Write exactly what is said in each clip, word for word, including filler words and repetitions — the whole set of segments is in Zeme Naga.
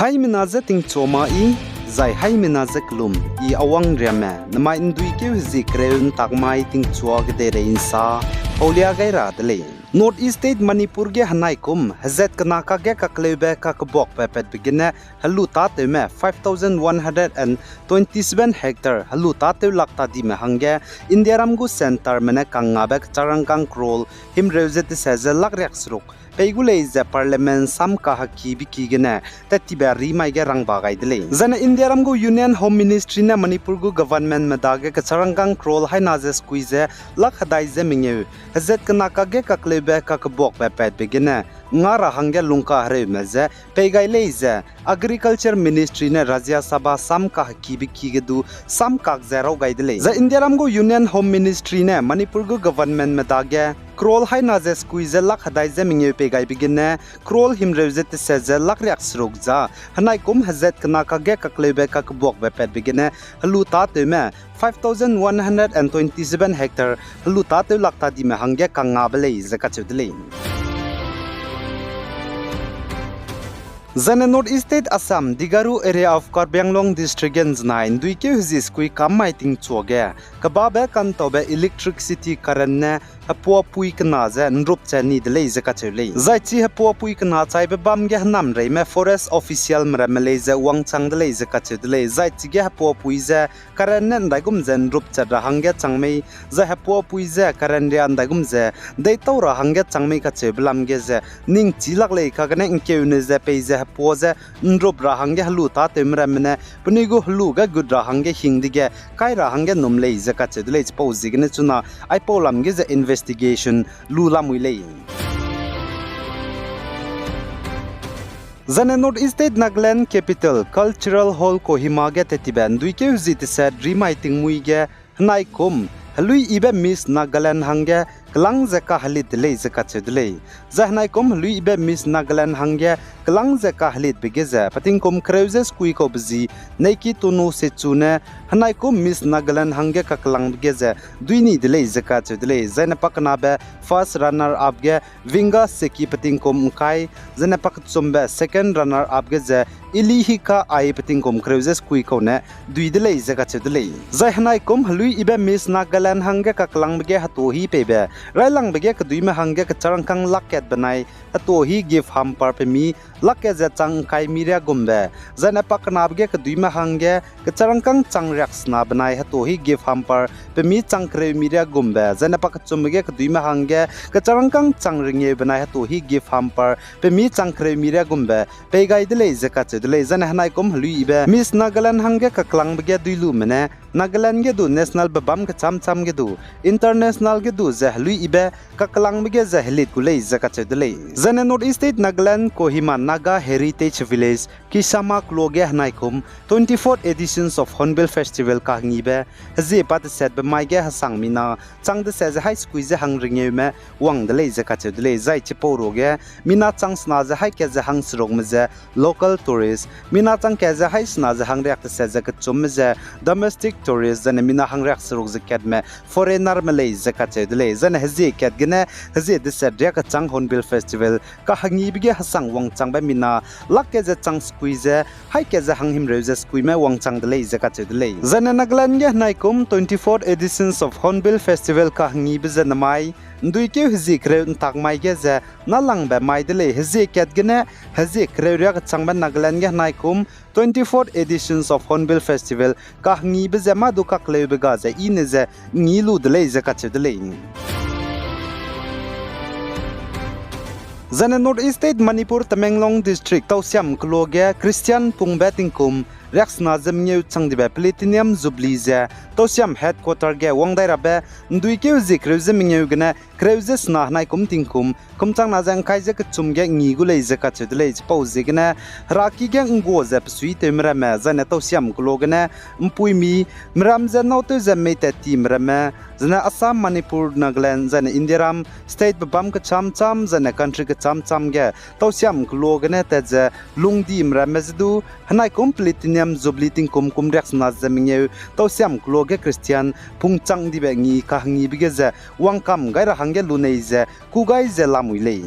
Haimena je tingchua ma i, zai haimena je kelum i awang riamme, namai ’nduikeu hezie kereu ’ntak mai tingchua kedeirei ’nsa paulia gai ra de lei. North East State Manipur ge henaikum hezat kena kakge kakleube kakebuakbe patbe gene helu tâtewme five thousand one hundred and twenty-seven hectare helu tâtew lak tadime hangge Indiaram gu centreme ne kangngabe kecharangkâng crore himreu ze tese ze lak riakseruk pei gu lei ze Parliament sam kahekibe ki gene tattibe rimai ge rangba gai de lei. Zaine Indiaram gu Union Home Ministry ne Manipur gu governmentme dage kecharangkâng crore haina ze sekui ze lak hedai ze mengeu hezat kena kakge kakleube kakebuakbe patbe gene nga ra hangge lungkahereume je pei gai lei ze Agriculture Ministry ne Rajya Sabha sam kahekibe ki ge du sam kak ze raw gai de lei. Zai Indiaram gu Union Home Ministry ne Manipur gu governmentme dage crore haina ze sekui ze lak hedai ze mengeu pei gaibe gene crore himreu ze tese ze lak riakseruk za henaikum hezat kena kakge kakleube kakebuakbe patbe gene helu tâtewme five thousand one hundred and twenty-seven hectare helu tâtew lak tadime hangge kangngabe lei ze kacheu de lei. Zaine North East State Assam, Degaro area of Karbi Anglong District ge ’nzenai ’nduikeu hezie sekui kam mai tingchua ge kebabe kantaube electricity current ne hepuapui kena ze ’nrupche ni de lei ze kacheu lei. Zai chi hepuapui kena chaibe bam ge hênamreime forest officialme ramme lei ze wangchang de lei ze kacheu de lei. Zai chige hepuapui ze current ne ’ndaigum ze ’nrupchat ra hangge chang mei, zai hepuapui ze current ria ’ndaigum ze deîtau ra hangge chang mei kacheube lam ge ze ningchî lak lei kagene ’ngkeune ze peize hepua ze ’nrup ra hangge helu tâtewme ramme ne penui gu helu ge gut ra hangge hing dege kai ra hangge num lei ze kacheu de lei. Chipau ziegene chuna aipau lam ge ze investigation lu lamui lei. Zaine North East State Nagaland Capital Cultural Hall Kohima ge tettibe ’nduikeu hezie teset rimai tingmuî ge henaikum heluî yibe Miss Nagaland hangge kelâng ze kahelit de lei ze kacheu de lei. Zai henaikum heluî yibe Miss Nagaland hangge kelâng ze kahelitbe ge ze petingkum kereu ze sekui kaube zi Neiki Tonu Sechu ne henaikum Miss Nagaland hangge kakelangbe ge ze duî ni de lei ze kacheu de lei. Zaine pakenabe first runner up ge Vinga Seki petingkum ’ngkai, zaine pakechumbe second runner up ge ze Ilihika Ai petingkum kereu ze sekui kau ne dui de lei ze kacheu de lei. Zai henaikum heluî yibe Miss Nagaland hangge kakelangbe ge hetuahî peibe railangbe ge keduîme hangge kecharangkâng lak kat benai hetuahî gift hamper pemi lak kat ze chang ’ngkai mi riâ gumbe, zaine pakenabe ge keduîme hangge kecharangkâng chang riaksena benai hetuahî gift hamper pemi chang kereu mi riâ gumbe, zaine pakechumbe ge keduîme hangge kecharangkâng chang rengeu benai hetuahî gift hamper pemi chang kereu mi riâ gumbe pei gai de lei ze kacheu de lei. Zaine henaikum heluî yibe Miss Nagaland hangge kakelangbe ge duî lume ne Nagaland ge du nationalbe bâm kechâm châm ge du international ge du ze heluî yibe kakelangbe ge ze helit gu lei ze kacheu de lei. Zaine North East State Nagaland Kohima Naga Heritage Village Kisama keloa ge henaikum twenty-fourth editions of Hornbill Festival kahengibe hezie patesetbe mai ge hesang mina chang deset ze haî sekui ze hang rengeume wang de lei ze kacheu de lei. Zai chipau ruage mina chang sena ze haî kat ze hang serukme ze local tourist, mina chang kat ze haî sena ze hang riak deset ze kechumme ze domestic tourist, zaine mina hang riak seruk ze katme foreignerme lei ze kacheu de lei. Zaine hezie kat gene hezie deset riak kechâng Hornbill Festival kahengibe ge hesang wangchangbe mina lak kat ze chang sekui ze haî kat ze hang himreu ze sekuime wangchang de lei ze kacheu de lei. Zaine Nagaland ge henaikum twenty-fourth editions of Hornbill Festival kahengibe ze namai ’nduikeu hezie kereu ’ntak mai ge ze nâlangbe mai de lei. Hezie kat gene hezie kereu riak kechângbe Nagaland ge henaikum twenty-fourth editions of Hornbill Festival kahengibe ze mâ du kakleube ga ze i ne ze ngi lu de lei ze kacheu de lei. Zaine North East State Manipur Tamenglong District Tausiam keloa ge Christian pungbe tingkum riaksena ze mengeu chang dibe Platinum Jubilee ze Tausiam headquarter ge wang dai rabe ’nduikeu hezie kereu ze mengeu gene kereu ze sena henaikum tingkum kum changna ze ’ngkai ze kechum ge ngi gu lei ze kacheu de lei. Chipau ziegene heraki ge ’nggua ze pesuitewme ramme, zaine Tausiam keloa gene ’mpuimi, meram ze nâu tew ze mei tat time ramme, zaine Assam, Manipur, Nagaland, zaine Indiaram statebe bâm kechâm châm, zaine country kechâm châm ge Tausiam keloa gene tat ze lungdime ramme ze du, henaikum Platinum Jubilee tingkum kum riaksena ze mengeu Tausiam keloa ge Christian pungchang dibe ngi kahengibe ge ze wangkam gai ra hangge lunei ze kû gai ze lamui lei.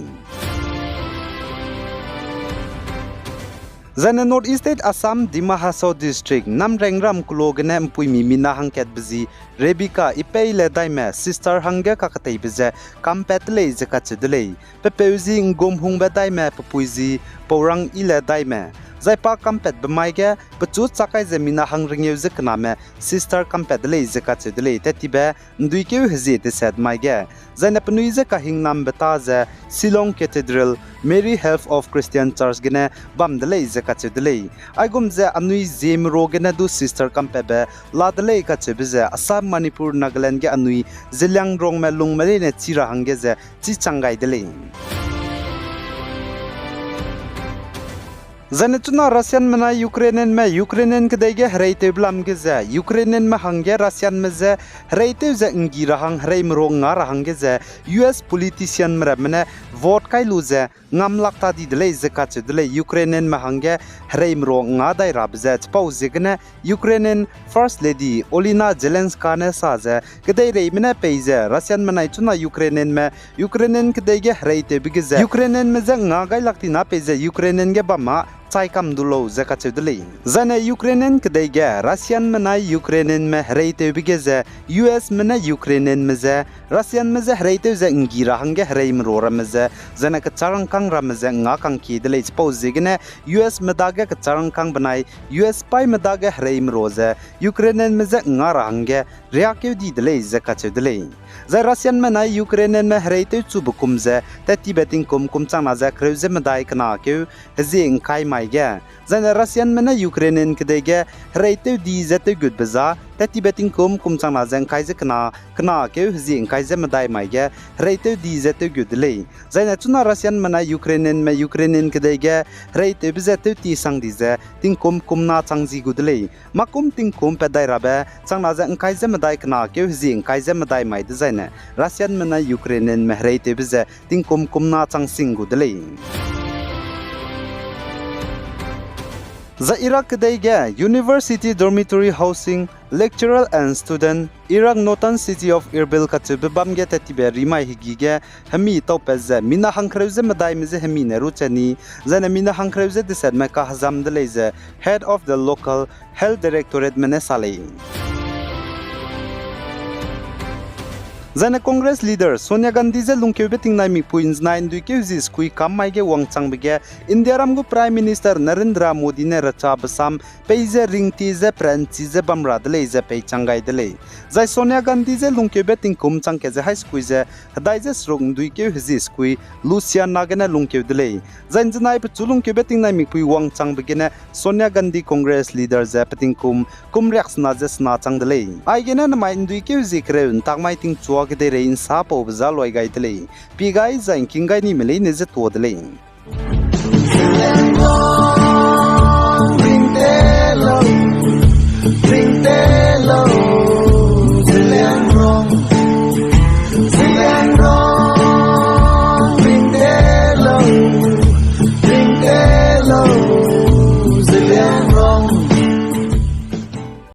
Zaine North East State Assam, Dima Hasao District, Namrengram kulo gene mpuimi mina hangkatbe zi Rebecca Ipei le daime sister hangge kaketeibe ze kampat de lei ze kacheu de lei. Pepeu zi Ngumhungbe daime, pepui zi Paurang I le daime. Zai pa kampatbe mai ge pechu chak kai ze mina hangrengeu ze kename sister kampat de lei ze kacheu de lei. Tattibe nduikeu hezie deset mai ge, zaine penui je kahingnambe ta ze Shillong Cathedral Mary Help of Christian Church gene bam de lei ze kacheu de lei. Aigum ze anui Zeme ro gene du sister kampatbe la de lei kacheube ze Assam, Manipur, Nagaland ge anui Zeliangrongme lungme leine chi ra hangge ze chi chang gai de lei. Zaine chuna Russianme nai Ukrainianme, Ukrainian kedei ge hereitewbe lam ge ze Ukrainianme hangge Russianme je hereitew ze nggi ra hang hereime ro nga ra hangge ze U S politicianme ramme ne vote kai lu ze ngamlak ta di de lei ze kacheu de lei. Ukrainianme hangge hereime ro nga dai rabe ze chipau ziegene Ukrainian First Lady Olena Zelenska ne sa ze, kedeireime ne peize Russianme nai chuna Ukrainianme, Ukrainian kedei ge hereitewbe ge ze Ukrainianme je nga gailak tina peize Ukrainian ge bam ma chai kam du lau ze kacheu de lei. Zaine Ukrainian kedei ge Russianme nai Ukrainianme hereitewbe ge ze U Sme ne Ukrainianme je, Russianme je hereitew ze nggi ra hangge hereime ro ramme ze, zaine kecharangkâng ramme ze nga kangkie de lei. Chipau ziegene U Sme dage kecharangkâng benai U S paîme dage hereime ro ze Ukrainianme je nga ra hangge riakeu di de lei ze kacheu de lei. Zai Russianme nai Ukrainianme hereitew chube kum ze tattibe tingkum kum changna ze kereu ze medai kena keu hezie ngkai mai ge, zaine Russianme ne Ukrainian kedei ge hereitew di ze tewgutbe za tattibe tingkum kum changna ze ngkai ze kena, kena keu hezie ngkai ze medai mai ge hereitew di ze tewgut de lei. Zaine chuna Russianme nai Ukrainianme Ukrainian kedei ge hereitewbe ze tewti sang di ze tingkum kumna chang zi gu de lei. Mâkum tingkum pat dai rabe changna ze ngkai ze medai kena keu hezie ngkai ze medai mai dezaine Russianme nai Ukrainianme hereitewbe ze tingkum kumna chang sing gu de lei. Zai Iraq kedei ge University Dormitory Housing, Lecturer and Student, Iraq Northern City of Erbil kacheube bam ge tattibe rimai hegî ge hemi taupat ze mina hangkereu ze medaime je hemi ne ruche ni, zaine mina hangkereu ze desetme kahezam de lei ze Head of the Local Health Directorateme ne sa lei. Zaine Congress leader Sonia Gandhi je lungkeube tingnai mikpui nzenai nduikeu zi sekui kam mai ge wangchangbe ge Indiaram gu Prime Minister Narendra Modi ne rachabe sam peize ringtie ze peranchi ze bam ra de lei ze peichang gai de lei. Zai Sonia Gandhi je lungkeube tingkum chang kat ze hai sekui ze hedai ze seruk nduikeu hezie sekui Louisiana gene lungkeu de lei. Zai nzenai pechu lungkeube tingnai mikpui wangchangbe gene Sonia Gandhi Congress leader ze petingkum kum riaksena ze sena chang de lei. Aigene nemai nduikeu zie kereu ntak mai tingchua kedeirei nsa paube za loi gai de lei. Pie gai zai ngking gai nime leine ze tuâ de lei.